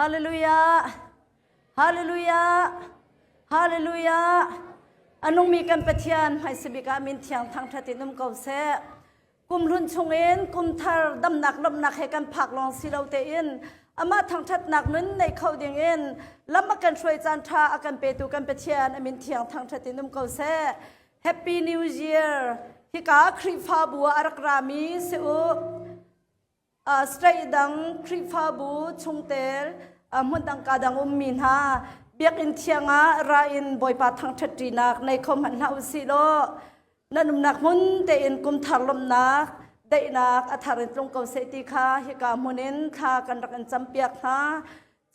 Hallelujah! Hallelujah! Hallelujah! A nungmi kan Pathian hmaisabik ah min thiang thangṭhat in um ko seh. Kum hlun chungin kum thar damnak lawmhnak he kan phak lawng si lo tein amah thangṭhatnak nun nei kho dingin lam a kan hruai caan ṭha a kan petu kan Pathian a min thiang thangṭhat in um ko seh. Happy New Year! Hika Khrihfabu ah a rak rami si u. State dang Khrihfabu chungtel hmun dang ka dang ummi hna biakinn thiang ah ra in Bawipa thangṭhat ṭinak nei kho hmanh hlah usih law nan umnak hmun tein kum thar lawmhnak daihnak a thar in tlung ko seh ti kha hika hmun in thla kan rak in campiak hna.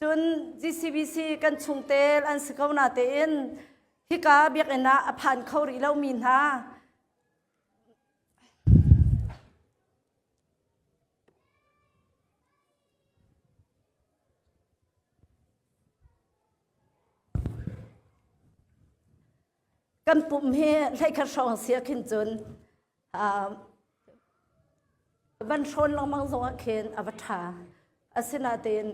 Cun GCBC kan chungtel an si ko na tein hika biakinn ah a phan kho rih lomi hna Kan pum hi hleikhat hrawng si ah khin cun van hrawn lengmang zong ah khin a va ṭha. Asinain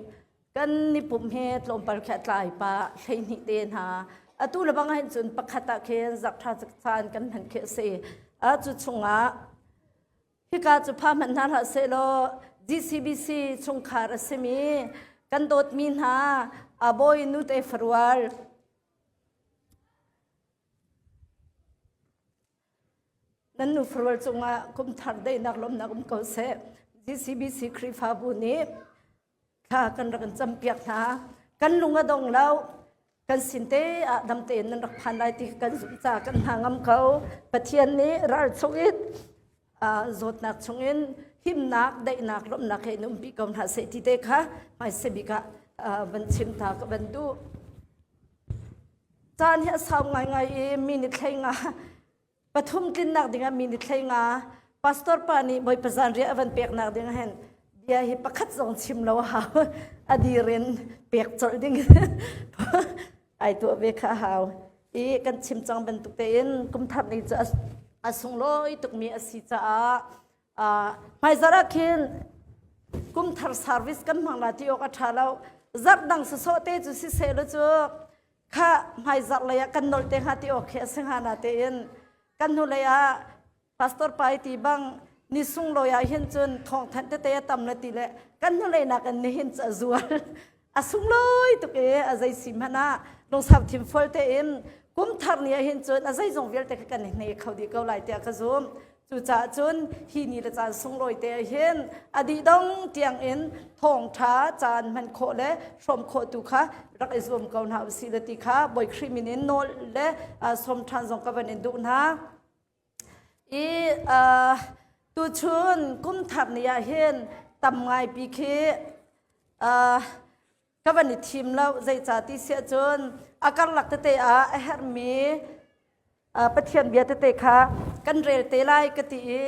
kan ni pum hi tlawmpal khi a tlai pah 12 te hna. Atu le bang ahhin cun pakhat ah khin zakṭha caan kan hman khi a si. Cu chungah Hika cu pha hmanh hna hlah sehlaw GCBC chungkhar a simi kan dawtmi hna bawi nute farual nan nu farual cungah kum thar daihnak lawmnak um ko seh. GCBC Khrihfabu nih thla kan rak in campiak hna. Kan lung a dong lo. Kan sin te ah dam tein nan rak phan lai ti kan zumh ca kan hna ngam ko. Pathian nih ral chungin zawtnak chungin himnak, daihnak, lawmhnak he in umpi ko hna seh ti te kha hmaisa bik ah van chim ta ka van duh. Caan hi a sau ngaingai i mi nih thlei nga pathum tlinnak dingah mi ni thlei nga pastor pa nih bawipa zanriah a van peknak ding hen bia hi pakhat zong chim lo hau a dir in pek colh ding ai tuah ve kha hau i kan chim cang bantuk tein kum thar ni cu a sunglawi tukmi a si caah hmaizarh ah khin kum thar service kan hmang la ti awk a ṭha lo zarh dang sawsawh te cu siseh lo cu kha hmaizarh lei ah kan nolh te hnga ti awk khi a si hnga na tein kan hnu lei ah pastor pai ti bang ni sunglawi ah hin cun thawngthanh tete a tam le ti le kan hnulei nak in nihin cu a zual a sunglawi tuk i a zei si hmanh ah lungsau thim fual tein kum thar ni ah hin cun a zeizong vialte kha kan i hne kho dih ko lai tiah ka zum Cucaah cun hi ni le caan sunglawi te ah hin a dih dong tiang in thawngṭha caan hman khawh le hrawm khawh tu kha rak i zuam ko hna usih le ti kha Bawi Khrih min in nawl le sawm ṭhan zong ka van in duh hna. I tuchun kum thar ni ah hin tam ngaipi khi ka van i thim lo zeicah ti siah cun a karlak tete ah a herhmi Pathian bia tete kha kan rel te lai ka ti i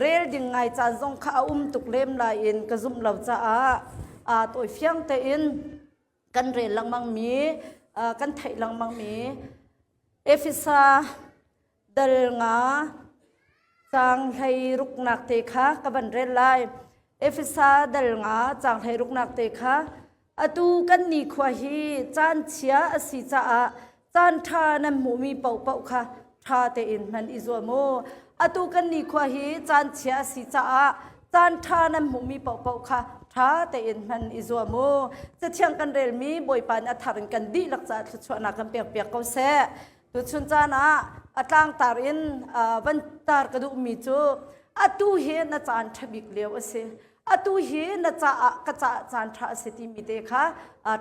rel ding ngai caan zong kha a um tuk lem lai in ka zumh lo caah tawi fiang tein kan rel lengmang mi kan theih lengmang mi Efesa dal nga caang hlei ruknak te kha ka van rel lai. Efesa dal nga caang hlei ruknak te kha atu kan nikhua hi caan chia a si caah caan ṭha nan hmuhmi paohpaoh kha ṭha tein hman i zuam u. Atu kan nikhua hi caan chia a si caah caan ṭha nan hmuhmi paohpaoh kha ṭha tein hman i zuam u. Cathiang kan relmi Bawipa nih a thar in kan dihlak caah thluachuahnak kan pekpiak ko seh. Tuchun caan ah a tlangtar in van tar ka duhmi cu atu hi na caan ṭha bik lio a si. Atu hi na caah ka caah caan ṭha a si timi te kha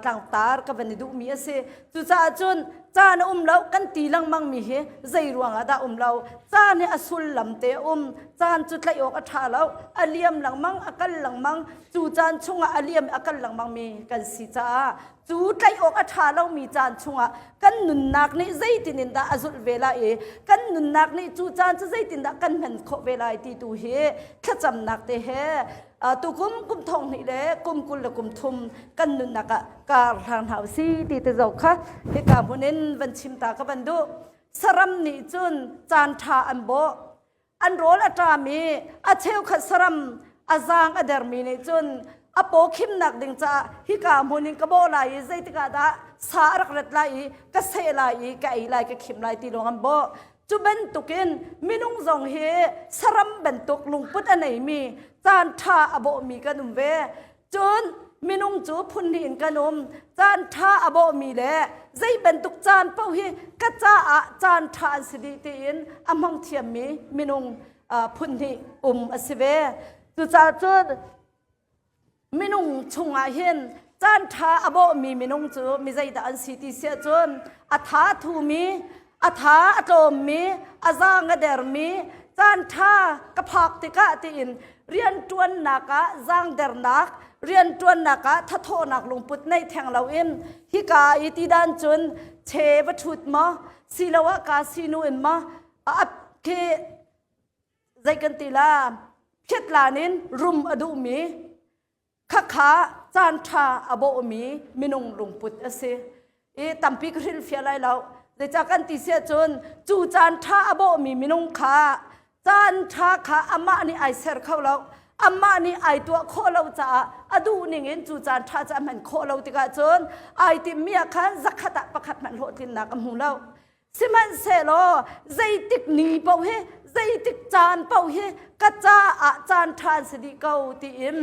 tlangtar ka van i duhmi a si. Cucaah cun caan a um lo kan ti lengmang mi hi zei ruangah dah um lo. Caan hi a sullam te a um. Caan cu tlaih awk a ṭha lo. A liam lengmang, a kal lengmang. Cu caan chungah a liam a kal lengmang mi kan si caah cu tlaih awk a ṭha lomi caan chungah kan nunnak nih zeitin in dah a zulh ve lai i kan nunnak nih cu caan cu zeitindah kan hman khawh ve lai ti tu hi thlacamnak te he tukum kum thong hnih le kum 20 le kum thum kan nunnak ah kar hlang hna si ti te zo kha hika hmun in van chim ta ka van duh saram nih cun caan ṭha an bawh an rawl a ṭam i a cheukhat saram a zaang a dermi nih cun. A paw khimnak ding caah hika hmun in ka bawh lai i zeitikah dah sa a rak rat lai i ka seh lai i ka ei lai ka khim lai ti lawng an bawh. Cu bantukin minung zong hi saram bantuk lungput a neimi caan ṭha a bawhmi kan um ve. Cun minung cu phun hnih in kan um. Caan ṭha a bawhmi le zei bantuk caan paoh hi ka caah caan ṭha an si dih tiin a hmang thiammi minung phun hnih um a si ve. Cucaah cun minung chungah hin caan ṭha a bawhmi minung cu mi zeidah an si ti siah cun a tha thumi, a tha a tlawmmi, a zaang a dermi, caan ṭha ka phak tikah tiin rianṭuannak ah zaangdernak, rianṭuannak ah thathawhnak lungput nei theng loin hika i ti dan cun che va ṭhut maw siloah ka sinu in maw a khi zei kan ti la phiatlan in rum a duhmi khakha caan ṭha a bawhmi minung lungput a si i tampi ka hrilhfiah lai lo zeicah kan ti si ahcun cu caan ṭha a bawhmi minung kha caan ṭha kha amah nih ai ser kho lo amah nih ai tuah khawh lo caah a duh ning in cu caan ṭha cu a hman khawh lo tikah cun ai timmi ah khan zakhat ah pakhat hmanh hlawhtlinnak a hmu lo Sihmanhsehlaw zeitik ni paoh hi zeitik caan paoh hi ka caah caan ṭha an si dih ko tiin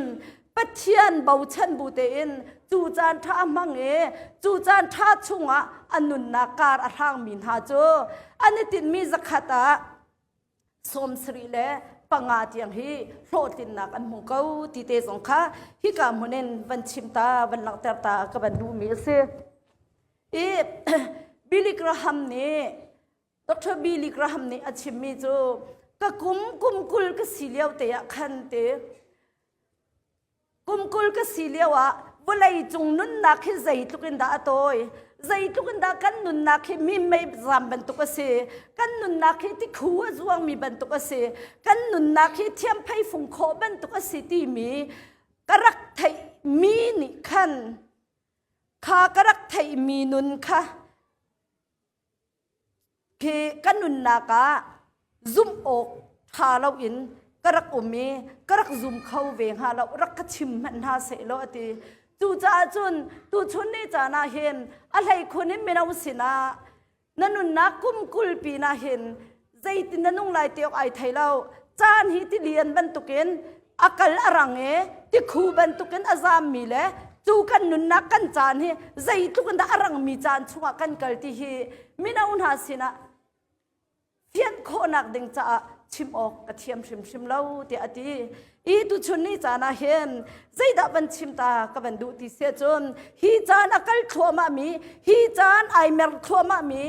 Pathian bochan bu tein cu caan ṭha a hmang i cu caan ṭha chungah a nunnak kar a hrangmi hna cu an i tinhmi zakhat ah 75 tiang hi hlawhtlinnak an hmu ko ti te zong kha hika hmun in van chim ta van langhter ta ka van duhmi a si. I Billy Graham nih Dr. Billy Graham nih a chimmi cu ka kum kum 20 ka si lio te ah khan te Kum 20 ka si lioah vawleicung nunnak hi zeitluk in dah a tawi? Zeitluk in dah kan nunnak hi mi meizam bantuk a si? Kan nunnak hi tikhu a zuangmi bantuk a si. Kan nunnak hi thiamphei fung khawh bantuk a si timi ka rak theihmi nih khan kha ka rak theihmi nun kha khi ka nunnak ah zumh awk ṭha loin ka rak um i ka rak zum kho ve hnga lo rak ka chim hmanh hna seh law a ti cucaah cun tuchun ni caan ah hin a hleikhun in mino sinah na nunnak kum 20 pin ah hin zeitin na nung lai ti awk ai thei lo caan hi tilian bantukin a kal a rang i tikhu bantukin a zammi le cu kan nunnak kan caan hi zeitluk in dah a rangmi caan chungah kan kal ti hi mino hna sinah fianh khawhnak ding caah chim awk ka thiam hrimhrim lo tiah a ti i tuchun ni caan ah hin zeidah van chim ta ka van duh ti si cun hi caan a kal thluahmah mi hi caan ai mer thluahmah mi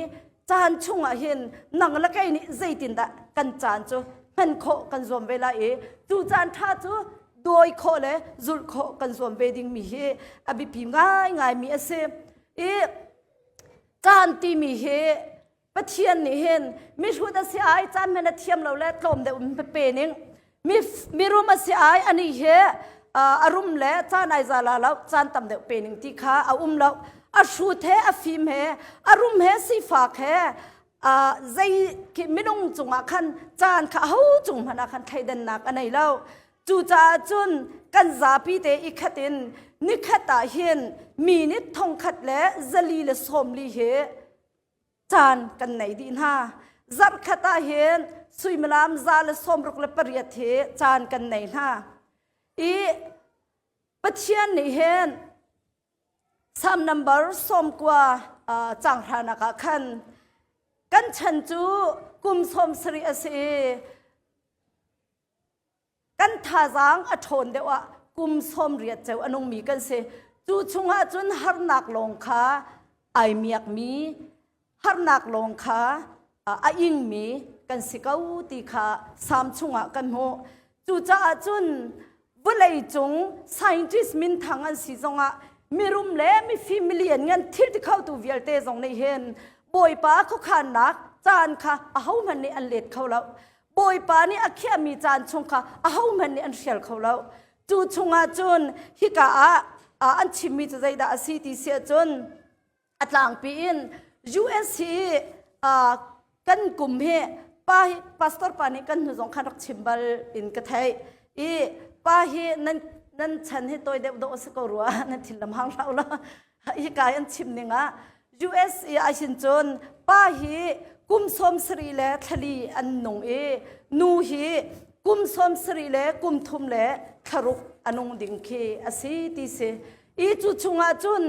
caan chungah hin nang le kei nih zeitindah kan caan cu hman khawh kan zuam ve lai i cu caan ṭha cu dawi khawh le zulh khawh kan zuam ve dingmi hi a biapi ngaingaimi a si i caan timi hi Pathian nih hin mihrut a si ai caan hman a thiam lo le tlawm deuh in pe ning mi mirum a si ai ani hi a rum le caan ai za la lo caan tam deuh pe ning ti kha a um lo a hrut he a fim he a rum he sifak he zei khi minung cungah khan caan kha ho cung hmanh ah khan thleidannak a nei lo cucaah cun kan zapi te i khat in nikhat ah hin minute thongkhat le 440 hi caan kan nei dih hna. Zarhkhat ah hin suimilam 168 hi caan kan nei hna. I Pathian nih hin Psalm number 90 cang hranak ah khan kan chan cu kum 70 a si i kan thazaang a ṭhawn deuh ah kum 80 ceu a nungmi kan si. Cu chungah cun harnak lawng kha ai miakmi, harnak lawng kha a ingmi kan si ko ti kha Salm chungah kan hmuh. Cucaah cun vawleicung scientist minthang an si zongah mirum le mifim milian ngan thil ti khotu vialte zong nih hin Bawipa khuakhannak caan kha ahohmanh nih an let kho lo. Bawipa nih a khiahmi caan chung kha ahohmanh nih an hrial kho lo. Cu chungah cun hika ah an chimmi cu zeidah a si ti si ahcun a tlangpi in US hi kan kum hi pa hi pastor pa nih kan hnu zong khan rak chim bal in ka theih i pa hi nan. Nan chan hi tawi deuh dawh a si ko rua nan thin lam hang hlah u law. Hika an chim ning ah USA ah hin cun pa hi kum 70 le thlali an nung i nu hi kum 70 le kum thum le thlaruk a nung ding khi a si ti si. I cu chungah cun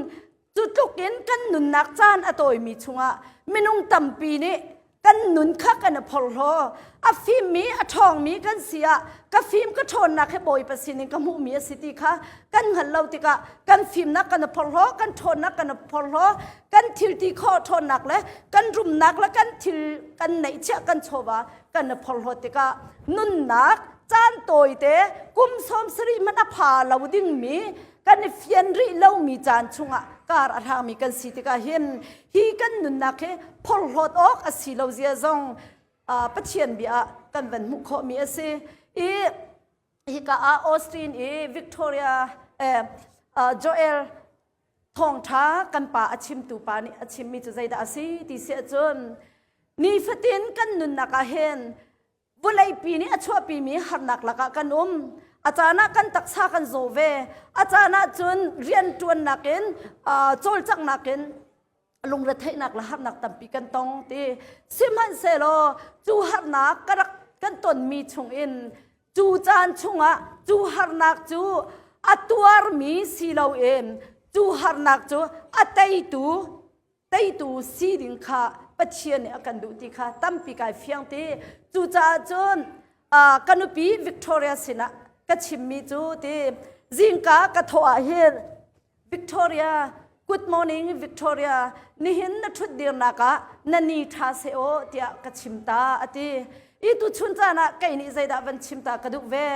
Cu tluk in kan nunnak caan a tawimi chungah minung tampi nih kan nun kha kan i phorhlaw. A fimmi, a ṭhawngmi kan si ah ka fim ka ṭhawnnak hi Bawipa sinin ka hmuhmi a si ti kha kan hngalh lo tikah kan fimnak kan i phorhlaw, kan ṭhawnnak kan i phorhlaw, kan thil ti khawh ṭhawnnak le kan rumnak le kan thil kan neihchiah kan chawva kan i phorhlawt tikah nunnak caan tawite kum 70 hmanh a pha lo dingmi kan i fian rih lomi caan chungah kar a hlangmi kan si tikah hin hi kan nunnak hi phorhlawt awk a si lo zia zong Pathian bia ah kan van hmuh khawhmi a si i hika ah Austin i Victoria eh, Joel thawngṭha kan pa a chimtu pa nih a chimmi cu zeidah a si ti si ahcun nifatin kan nunnak ah hin Vawleipi nih a chuahpimi harnak lakah kan um. A caan ah kan taksa kan zaw ve. A caan ah cun rianṭuannak in cawlcanghnak in lungretheihnak le harnak tampi kan tong ti. Sihmanhsehlaw cu harnak ka rak kan tonmi chungin cu caan chungah cu harnak cu a tuarmi si loin cu harnak cu a teitu teitu si ding kha Pathian nih a kan duh ti kha tampi kai fiang ti. Cucaah cun ka nupi Victoria sinah ka chimmi cu ti zingka ka thawh ah hin Victoria good morning Victoria nihin na ṭhut dirnak ah na ni ṭha seh aw tiah ka chim ta a ti. I tu chun caan ah kei nih zeidah van chim ta ka duh ve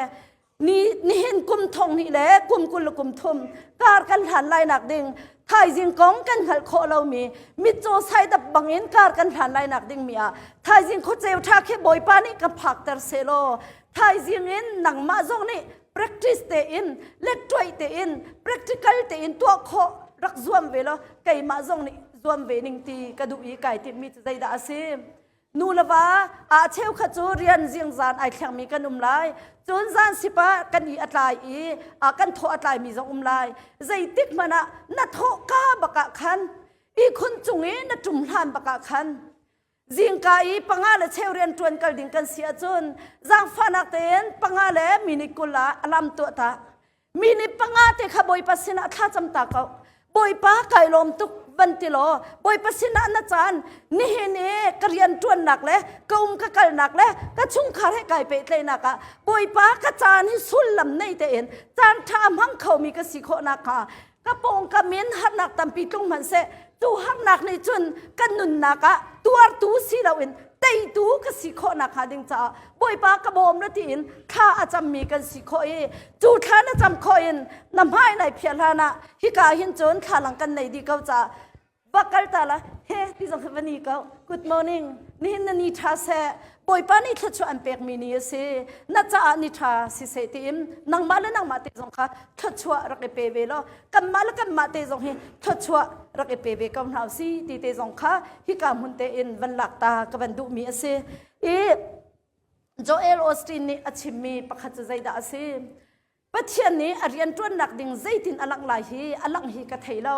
Ni nihin kum thong hnih le kum 20 le kum thum kar kan hlan lai nak ding thaizing kong kan hngalh khawh lomi mitcaw saidap bangin kar kan hlan lai nak ding mi ah thaizing khuaceu tha khi Bawipa nih ka phakter selaw thaizing in nangmah zong nih practice tein lettuai tein practical tein tuah khawh rak zuam ve law keimah zong nih zuam ve ning ti ka duh i kai timhmi cu zeidah a si Nu le va ah cheukhat cu rian zingzan ai thlengmi kan um lai. Cun zan sip ah kan i a tlai i kan thawh a tlaimi zong um lai. Zeitik hmanh ah na thawh ka bak ah khan ihkhun cung i na ṭum hlan bak ah khan zingka i panga le cheu rian ṭuan kal ding kan si ahcun zaangfahnak tein panga le minute 20 ah alarm tuah ta. Mi nih panga te kha Bawipa sinah thlacam ta ko. Bawipa kai lawm tuk van ti law Bawipa sinah na caan nihin i ka rian ṭuannak le ka um ka kalnak le ka chungkhar he kai pehtlaihnak ah Bawipa ka caan hi sullam nei tein caan ṭha hmang khomi ka si khawh nakhnga ka pawngkam in harnak tampi tlung hmanhseh cu harnak nih cun kan nunnak ah tuartu si loin teitu ka si khawh nakhnga ding caah Bawipa ka bawm na tiin thla a cammi kan si khawh i cu thla na cam khawh in na hmai nai phiah hlan ah hika hin cun thlalang kan nei dih ko caah va kal ta la he ti zong va ni ko good morning nihin na ni ṭha seh Bawipa nih thluachuah an pekmi ni a si na caah ni ṭha si seh tiin nangmah le nangmah te zong kha thluachuah rak i pe ve law kanmah le kanmah te zong hi thluachuah rak i pe ve ko hna si ti te zong kha hika hmun te in van lak ta ka van duhmi a si i Joel Osteen nih a chimmi pakhat cu zeidah a si Pathian nih a rianṭuannak ding zeitin a langh lai hi a langh hi ka thei lo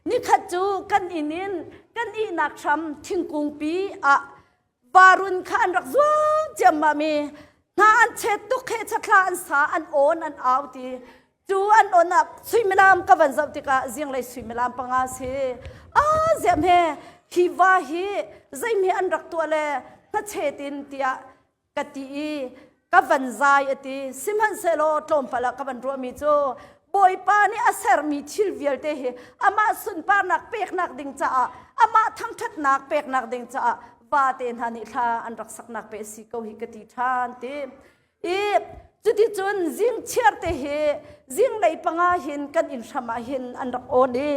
nikhat cu kan inn in kan ihnak hram thingkungpi ah varun kha an rak zuang ciammam i hna an chet tuk he chathla an sa an awn an au ti cu an on ah suimilam ka van zoh tikah zinglei suimilam panga si a ziam he hi va hi zeimi an rak tuah le hnachet in tiah ka ti i ka van zai a ti sihmanhsehlaw tlawmpal ah ka van ruahmi cu Bawipa nih a sermi thil vialte hi amah sunparnak peknak ding caah amah thangṭhatnak peknak ding caah vate hna nih thla an rak saknak pe si ko hi ka ti ṭhan ti i cuticun zing chiar te hi zinglei panga hin kan inn hram ah hin an rak awn i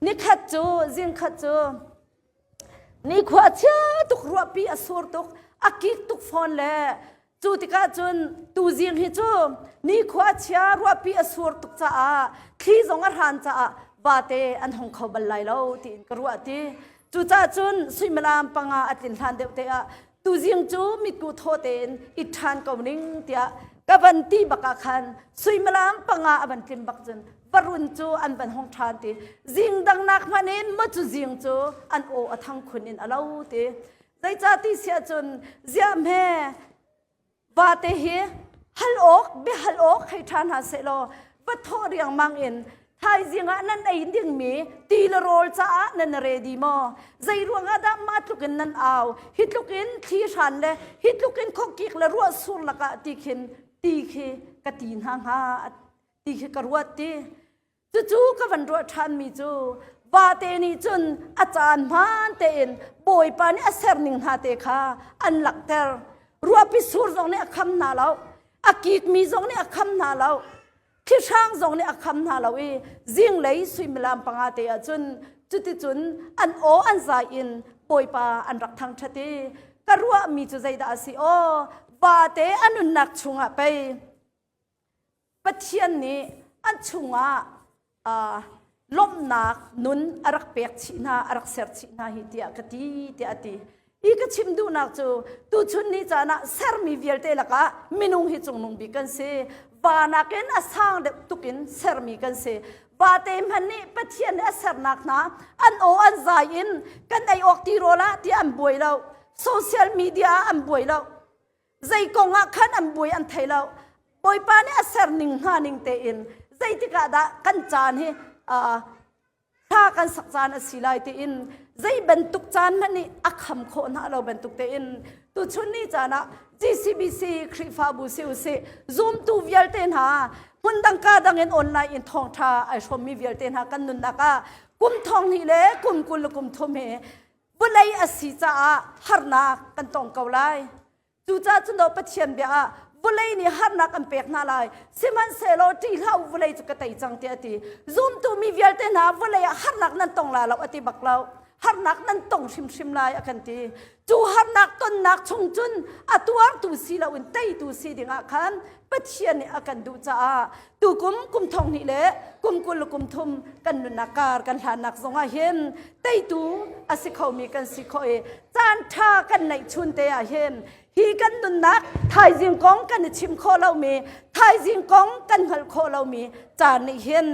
nikhat cu zingkhat cu nikhua chia tuk ruahpi a sur tuk a kik tuk fawn le cu tikah cun tuzing hi cu nikhua chia ruahpi a sur tuk caah thli zong a hran caah vate an hong kho bal lai lo tiin ka ruah ti cucaah cun suimilam panga a tlin hlan deuh te ah tuzing cu mitku thaw tein it ṭhan ko ning tiah. Ka van ti bak ah khan suimilam panga a van tlim bak cun varun cu an van hong ṭhan ti. Zing dangnak hmanh in maw cu zing cu an aw a thang khun in a lo ti. Zeicah ti siah cun ziah hme vate hi hal awk biahal awk hei ṭha hna sehlaw va thawh riangmang in thaizing ah nan ei dingmi ti le rawl caah nan ready maw? Zei ruangah dah mah tluk in nan au? Hi tluk in thli hran le hi tluk in khuakik le ruah sur lakah ti khin ti khi ka ti hna hnga ti khi ka ruat ti. Cucu ka van ruah ṭhanmi cu vate nih cun a caan hmaan tein Bawipa nih a serning hna te kha an langhter. Ruahpi sur zong nih a kham hna lo, a kikmi zong nih a kham hna lo, thlihrang zong nih a kham hna lo i zinglei suimilam panga te ah cun cuticun an aw an zai in Bawipa an rak thangṭhat i ka ruahmi cu zeidah a si aw vate a nunnak chungah pei Pathian nih an chungah uh, lawmhnak nun a rak pek chih hna a rak ser chih hna hi tiah ka ti tiah a ti i ka chim duhnak cu tuchun ni caan ah sermi vialte lakah minung hi cungnung bik kan si va nakin a sang deuh tukin sermi kan si vate hmanh nih Pathian nih a sernak hna an aw an zai in kan ei awk ti rawl ah tiah an buai lo social media ah an buai lo zei kong ah khan an buai an thei lo Bawipa nih a ser ning hna ning tein zeitik ah dah kan caan hi thla kan sak caan a si lai tiin zei bantuk caan hmanh nih a kham khawh hna lo bantuk tein tuchun ni caan ah GCBC Khrihfabu si usih zumtu vialte hna hmun dang ka dang in online in thawngtha ai hrawmmi vialte hna kan nunnak ah kum thong hnih le kum 20 le kum thum hi vawlei a si caah harnak kan tong ko lai Cucaah cun Pathian bia ah vawlei nih harnak an pek hna lai sihmanhsehlaw ṭih hlah u vawlei cu ka tei cang tiah a ti zumtu mi vialte hna vawlei ah harnak nan tong lai lo a ti bak lo harnak nan tong hrimhrim lai a kan ti cu harnak tonnak chung cun a tuartu si loin teitu si dingah khan Pathian nih a kan duh caah tukum kum thong hnih le kum 20 le kum thum kan nunnak kar kan hlannak zongah hin teitu a si khomi kan si khawh i caan ṭha kan neih chun te ah hin hi kan nunnak thaizing kong kan i chim khawh lomi thaizing kong kan hngalh khawh lomi caan nih hin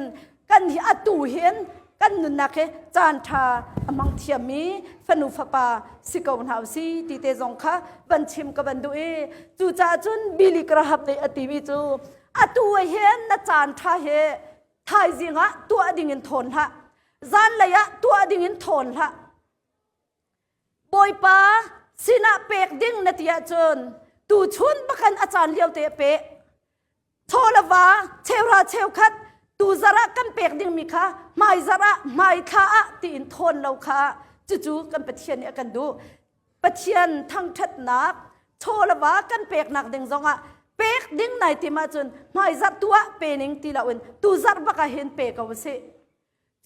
kan hi atu hin kan nunnak hi caan ṭha a hmang thiammi fanu fapa si ko hna si ti te zong kha van chim ka van duh i cucaah cun Billy Graham nih a timi cu atu hin na caan ṭha hi thaizing ah tuah ding in thawn hlah zanlei ah tuah ding in thawn hlah Bawipa sinah pek ding na ti ahcun tuchun bakan a caan lio te pe chaw le va cheuhra cheukhat tu zarh ah kan pek dingmi kha hmai zarh ah hmai thla ah tiin thawn lo kha cucu kan Pathian nih a kan duh Pathian thangṭhatnak chaw le va kan peknak ding zongah pek ding nai tim ahcun hmai zarh tu ah pe ning ti loin tu zarh bak ah hin pe ko usih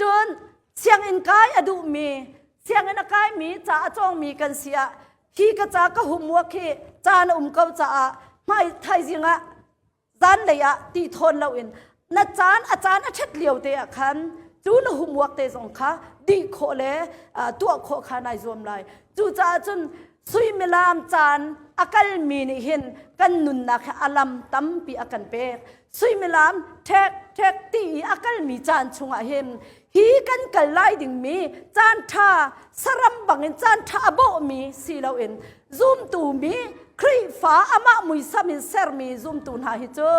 Cun sianginn kai a duhmi, sianginn a kaimi, ca a cawngmi kan si ah hi ka ca ka homework hi caan a um ko caah hmai thaizing ah zanlei ah ti thawn loin na caan a caan a ṭhat lio te ah khan cu na homework te zong kha dih khawh le tuah khawh kha nai zuam lai. Cucaah cun suimilam caan a kalmi nih hin kan nunnak hi a lam tampi a kan pek. Suimilam ṭhek ṭhek ti i a kalmi caan chungah hin hi kan kal lai dingmi caan ṭha saram bangin caan ṭha a bawhmi si loin zumtu mi Khrihfa amah muisam in sermi zumtu hna hi cu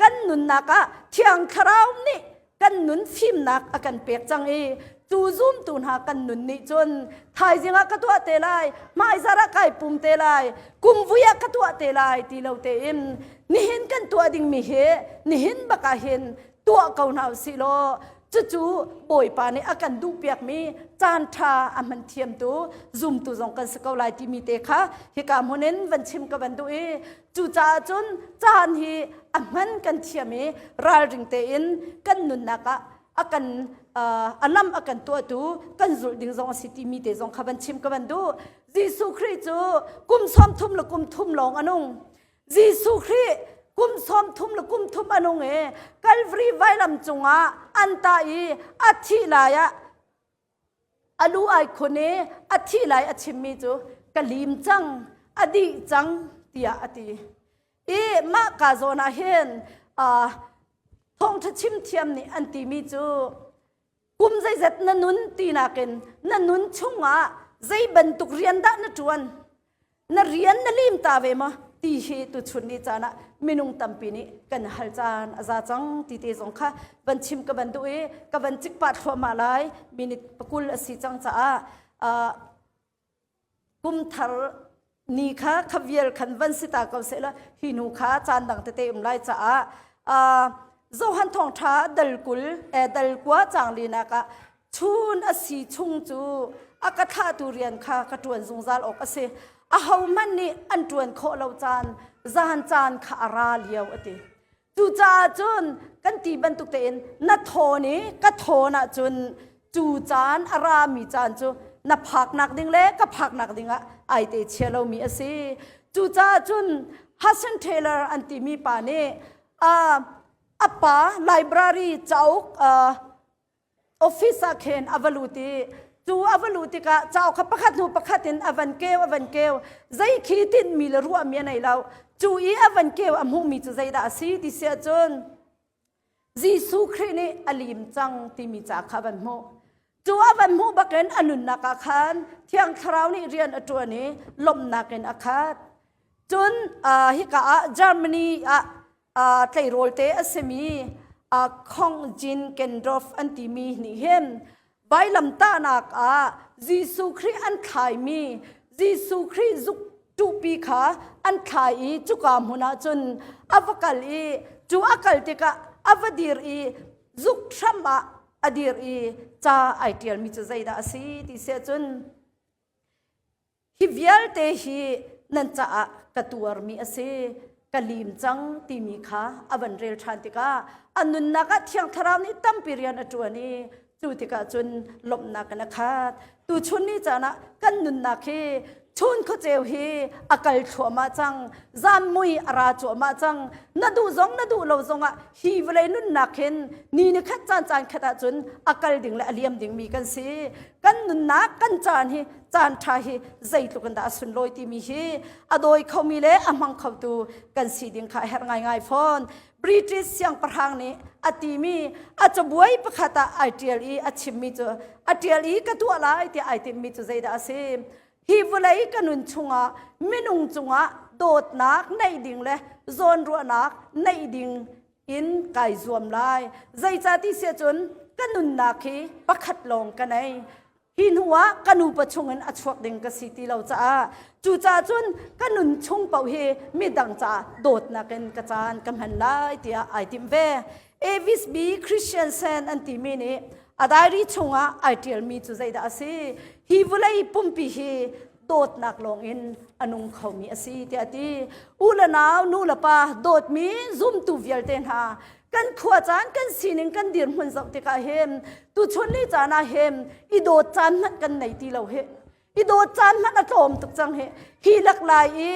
kan nunnak ah Thiang Thlarau nih kan nun fimnak a kan pek cang i cu zumtu hna kan nun nih cun thaizing ah ka tuah te lai hmaizar ah kai pum te lai kum vui ah ka tuah te lai ti lo tein nihin kan tuah dingmi hi nihin bak ah hin tuah ko hna usih law cucu Bawipa nih a kan duhpiakmi caan ṭha a hman thiamtu zumtu zong kan si ko lai timi te kha hika hmun in van chim ka van duh i Cucaah cun caan hi a hman kan thiam i ralring tein kan nunnak ah a kan a lam a kan tuahtu kan zulh ding zong a si timi te zong kha van chim ka van duh. Jesuh Khrih cu kum 30 le kum thum lawng a nung. Jesuh Khrih kum 30 le kum thum a nung i Calvary vailam cungah an tah i a thih lai ah A lu ai khun i a thih lai a chimmi cu ka lim cang, a dih cang tiah a ti. I mah ka zawn ah hin uh, thawngṭha chim thiam nih an timi cu kum zeizat na nun ti nakin na nun chungah zei bantuk rian dah na ṭuan na rian na lim ta ve maw ti hi tuchun ni caan ah minung tampi nih kan hal caan a za cang ti te zong kha van chim ka van duh i ka van cik pah thluahmah lai minute pakul a si cang caah uh, kum thar ni kha kha vial khan van si ta ko sehla hi nu kha caan dang tete um lai caah uh, Johan thawngtha dal kul eh, dal kua chang linak ah chun a si chung cu a ka thlahtu rian kha ka ṭuan zungzal awk a si. Ahohmanh nih an ṭuan khawh lo caan zan caan kha a ra lio a ti. Cucaah cun kan ti bantuk tein na thawn i ka thawn ahcun cu caan a rami caan cu na phaknak ding le ka phaknak ding ah ai te chia lomi a si. Cucaah cun Hudson Taylor an timi pa nih uh, a pa library cauk uh, office ah khin a va lut i cu a va luh tikah cauk kha pakhat hnu pakhat in a van keu a van keu zei khi tinhmi le ruahmi a nei lo cu i a van keu a hmuhmi cu zeidah a si ti si ahcun Jesuh Khrih nih a lim cang timi ca kha a van hmuh cu a van hmuh bakin a nunnak ah khan Thiang Thlarau nih rian a ṭuan i lawmhnak in a khat cun hika ah Germany ah tleirawl te a simi Khong Jin Kendorf an timi nih hin vailamtahnak ah Jesuh Khrih an thlaimi Jesuh Khrih zuk tuhpi kha an thlai i cuka hmun ah cun a va kal i cu a kal tikah a va dir i zuk hram ah a dir i ca ai ṭialmi cu zeidah a si ti siah cun Hi vialte hi nan caah ka tuarmi a si, ka lim cang timi kha a van rel ṭhan tikah a nunnak ah Thiang Thlarau nih tampi rian a ṭuan i cu tikah cun lawmhnak in a khat. Tuchun ni caan ah kan nunnak hi chun khuaceu hi a kal thluahmah cang, zan mui a ra cuahmah cang. Na duh zong na duh lo zongah hi vawlei nunnak hin ni ni khat caan caan khat ahcun a kal ding le a liam dingmi kan si. Kan nunnak kan caan hi caan ṭha hi zeitluk in dah a sunlawi timi hi a dawi khomi le a hmang khotu kan si ding kha a herh ngaingai fawn. British siangpahrang nih a timi a cabuai pakhat ah ai ṭial i a chimmi cu a ṭial i ka tuah lai tiah ai timhmi cu zeidah a si? Hi vawlei ka nun chungah minung cungah dawtnak neih ding le zawnruahnak neih ding in kai zuam lai. Zeicahti siah cun ka nunnak hi pakhat lawng ka nei. Hi hnu ah ka nupa chungin a chuak ding ka si ti lo caah cucaah cun ka nun chung paoh hi midang caah dawtnak in ka caan ka hman lai tiah ai timh ve. Avis B. Christiansen an timi nih a diary chungah ai ṭialmi cu zeidah a si? Hi vawlei pumpi hi dawtnak lawngin a nung khomi a si tiah a ti. U le nau, nu le pa, dawtmi zumtu vialte hna kan khua caan kan sining kan dirhmun zoh tikah hin tuchun ni caan ah hin i dawt caan hmanh kan nei ti lo hi i dawt caan hmanh a tlawm tuk cang hi hi lak lai i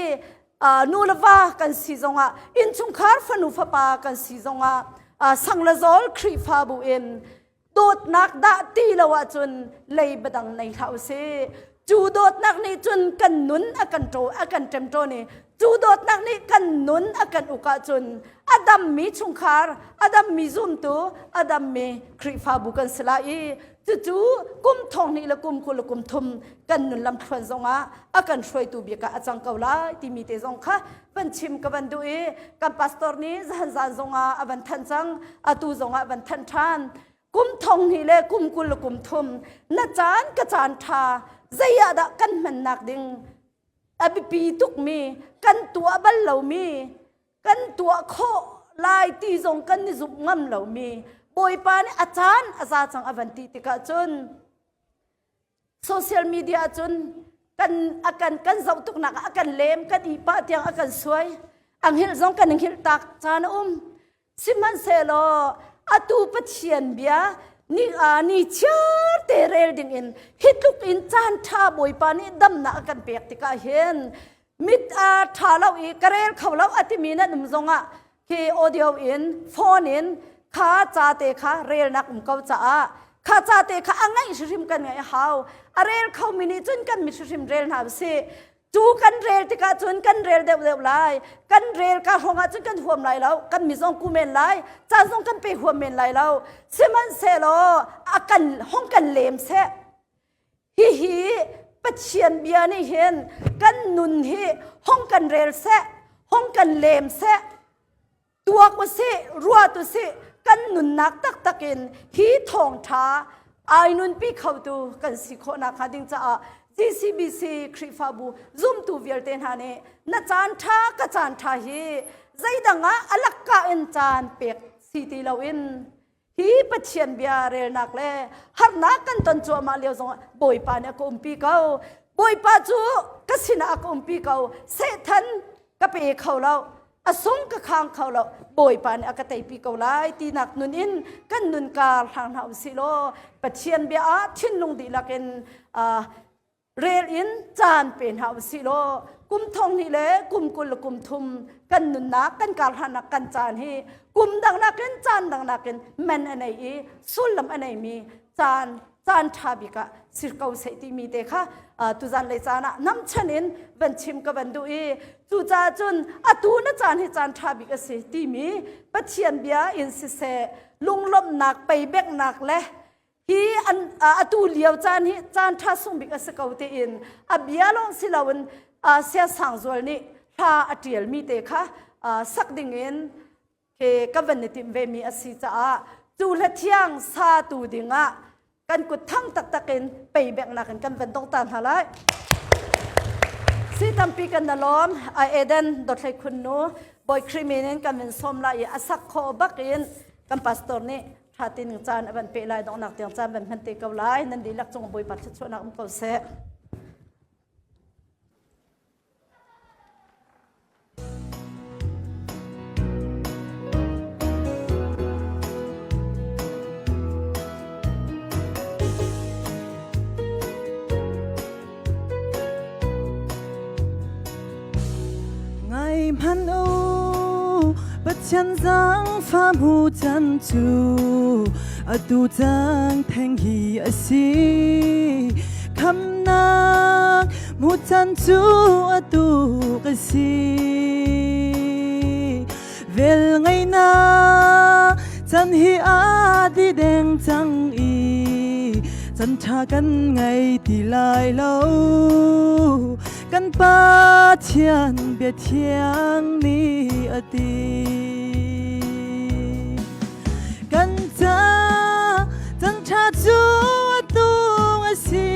nu le va kan si zongah innchungkhar fanu fapa kan si zongah sang le zawl Khrihfabu in dawtnak dah ti lo ahcun lei badang nei hlah usih cu dawtnak nih cun kan nun a kan ṭo a kan ṭemṭawn i cu dawtnak nih kan nun a kan uk ahcun a dammi chungkhar a dammi zumtu a dammi Khrihfabu kan si lai i cucu kum thong hnih le kum 20 le kum thum kan nun lamthluan zongah a kan hruaitu bik ah a cang ko lai timi te zong kha van chim ka van duh i kan pastor nih zan zan zongah a van thanh cang atu zongah van thanh ṭhan kum thong hnih le kum 20 le kum thum na caan ka caan ṭha zei ah dah kan hmannak ding a biapi tukmi kan tuah bal lomi kan tuah khawh lai ti zong kan i zumh ngam lomi Bawipa nih a caan a za cang a van ti tikah cun social media cun kan a kan kan zoh tuknak ah a kan lem kan ihpah tiang a kan suai ang hil zong kan hil tak caan a um sihmanhsehlaw atu Pathian bia ni a ni chiar te rel ding in hi tluk in caan ṭha Bawipa nih damnak a kan pek tikah hin mit a ṭha lo i ka rel kho lo a timi nan um zongah khi audio in phone in kha ca te kha relnak um ko caah kha ca te kha a ngaih hrimhrim kan ngaih a hau a rel khomi nih cun kan mit hrimhrim rel hna usih. Cu kan rel tikah cun kan rel deuhdeuh lai. Kan rel ka hrawng ah cun kan huam lai lo. Kan mi zong ku men lai. Caan zong kan pe huam men lai lo. Sihmanhsehlaw a kan hong kan lem seh. Hihi Pathian bia nih hin kan nun hi hong kan rel seh, hong kan lem seh. Tuak usih, ruat usih, kan nunnak taktak in hi thawngṭha ai nunpi khotu kan si khawh nakhnga ding caah GCBC Khrihfabu zumtu vialte hna nih na caan ṭha ka caan ṭha hi zeidang ah a lakka in caan pek si ti loin hi Pathian bia relnak le harnak kan ton cuahmah lio zongah Bawipa nih a ka umpi ko. Bawipa cu ka sinah a ka umpi ko. Satan ka pe kho lo. A sung ka khang kho lo. Bawipa nih a ka teipi ko lai tinak nun in kan nun kar hlang hna usih law Pathian bia ah thinlung dihlak in uh, rel in caan pe hna usih law kum thong hnih le kum 20 le kum thum kan nunnak kan karhlannak kan caan hi kum dang nakin caan dang nakin man a nei i sullam a neimi caan caan ṭha bik ah si ko seh timi te kha tuzan lei caan ah namchan in van chim ka van duh i cucaah cun atu na caan hi caan ṭha bik a si timi Pathian bia in siseh lunglawmhnak peibeknak le hi an atu lio caan hi caan ṭha sung bik a si ko tiin a bia lawng si loin sia sang zual nih hla a ṭialmi te kha sak dingin ke ka van i timh ve mi a si caah cu hla thiang sa tu dingah kan kut thang taktak in peibeknak in kan van dong ta hna lai. Si tampi kan na lawm a Eden dothlei khun nu Bawi Khrih min in kan min sawm lai i a sak khawh bak in kan pastor nih ṭha tin caan a van pe lai donghnak tiang caan van hman te ko lai nan dihlak cung Bawipa thluachuahnak um ko seh. Ngai hmanh u, Pathian zaangfah hmu can cu atu cang theng hi a si. Khamnak hmu can cu atu ka si. Vel ngaihnak can hi a di deng cang i can ṭha kan ngei ti lai lo. Kan Pathian bia thiang nih a ti. Kan ca can ṭha cu atu a si.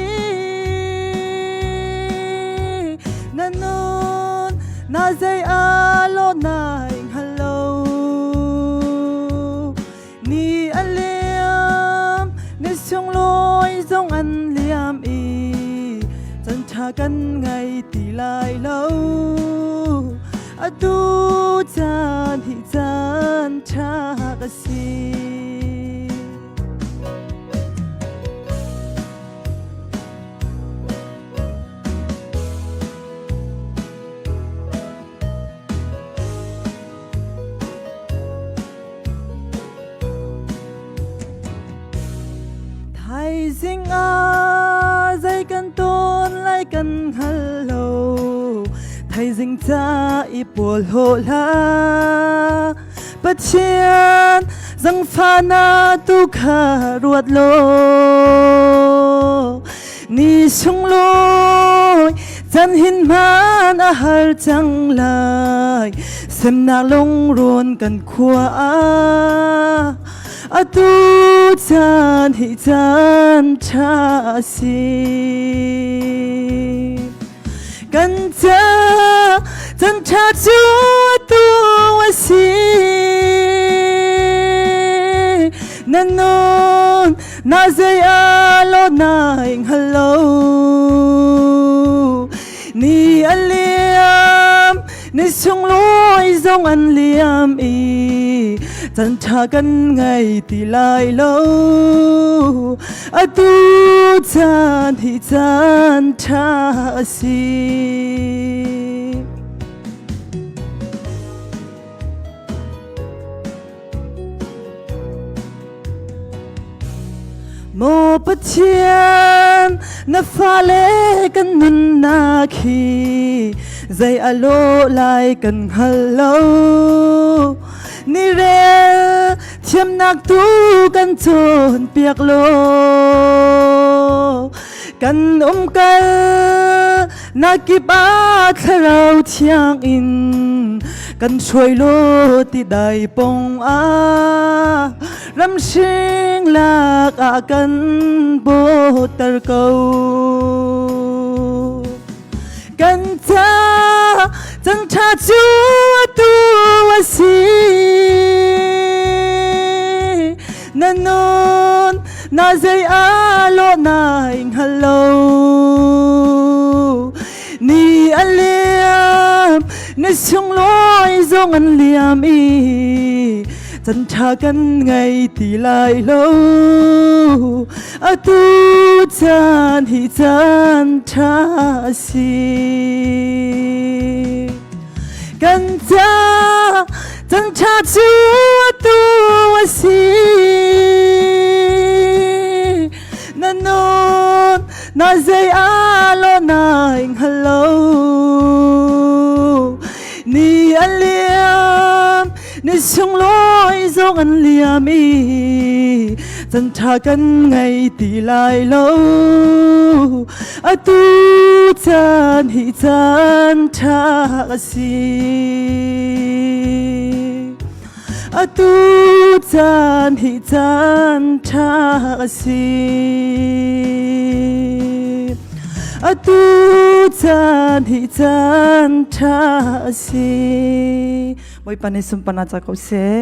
Na nun na zei a lo nai hngal lo. Ni a liam, ni sunglawi zong an liam i chan ṭha kan ngei ti lai lo. Atu caan hi caan ṭha ka si. Thaizing ah zei kan tawn lai kan hngal lo. Thaizing ca i pawl hawh hlah. Pathian zangfahnak tu kha ruat law. Ni sunglawi can hin hman a har cang lai. Semnak lungrun kan khua ah atu caan hi caan ṭha a si. Kan ca caan ṭha cu atu a si. Na nun na zei a lo nai hngal lo. Ni a liam Ni sunglawi zong an liam i chan ṭha kan ngei ti lai lo. Atu caan hi caan ṭha a si. Maw Pathian. Pathian, na fale kan nunnak hi zei a lawh lai kan hngal lo. Ni rel thiamnak tu kan cawnpiak law kan umkal nakip ah thlarau thiang in kan hruai law ti dai pong ah ramhring lak ah kan bawter ko. Kan ca cang ṭha cu atu a si. Na nun na zei a lawh nai hngal lo. Ni a liam, ni sunglawi zong an liam i can ṭha kan ngei ti lai lo. Atu caan hi caan ṭha a si. Kan ca can ṭha cu atu a si. Na nun na zei a lo nai hngal lo. Ni a liam, ni sunglawi zong an liam i can ṭha kan ngei ti lai lo. Atu caan hi caan ṭha a si. Atu caan hi caan ṭha a si. Atu caan hi caan ṭha a si. Bawipa nih sunparnak ca ko seh.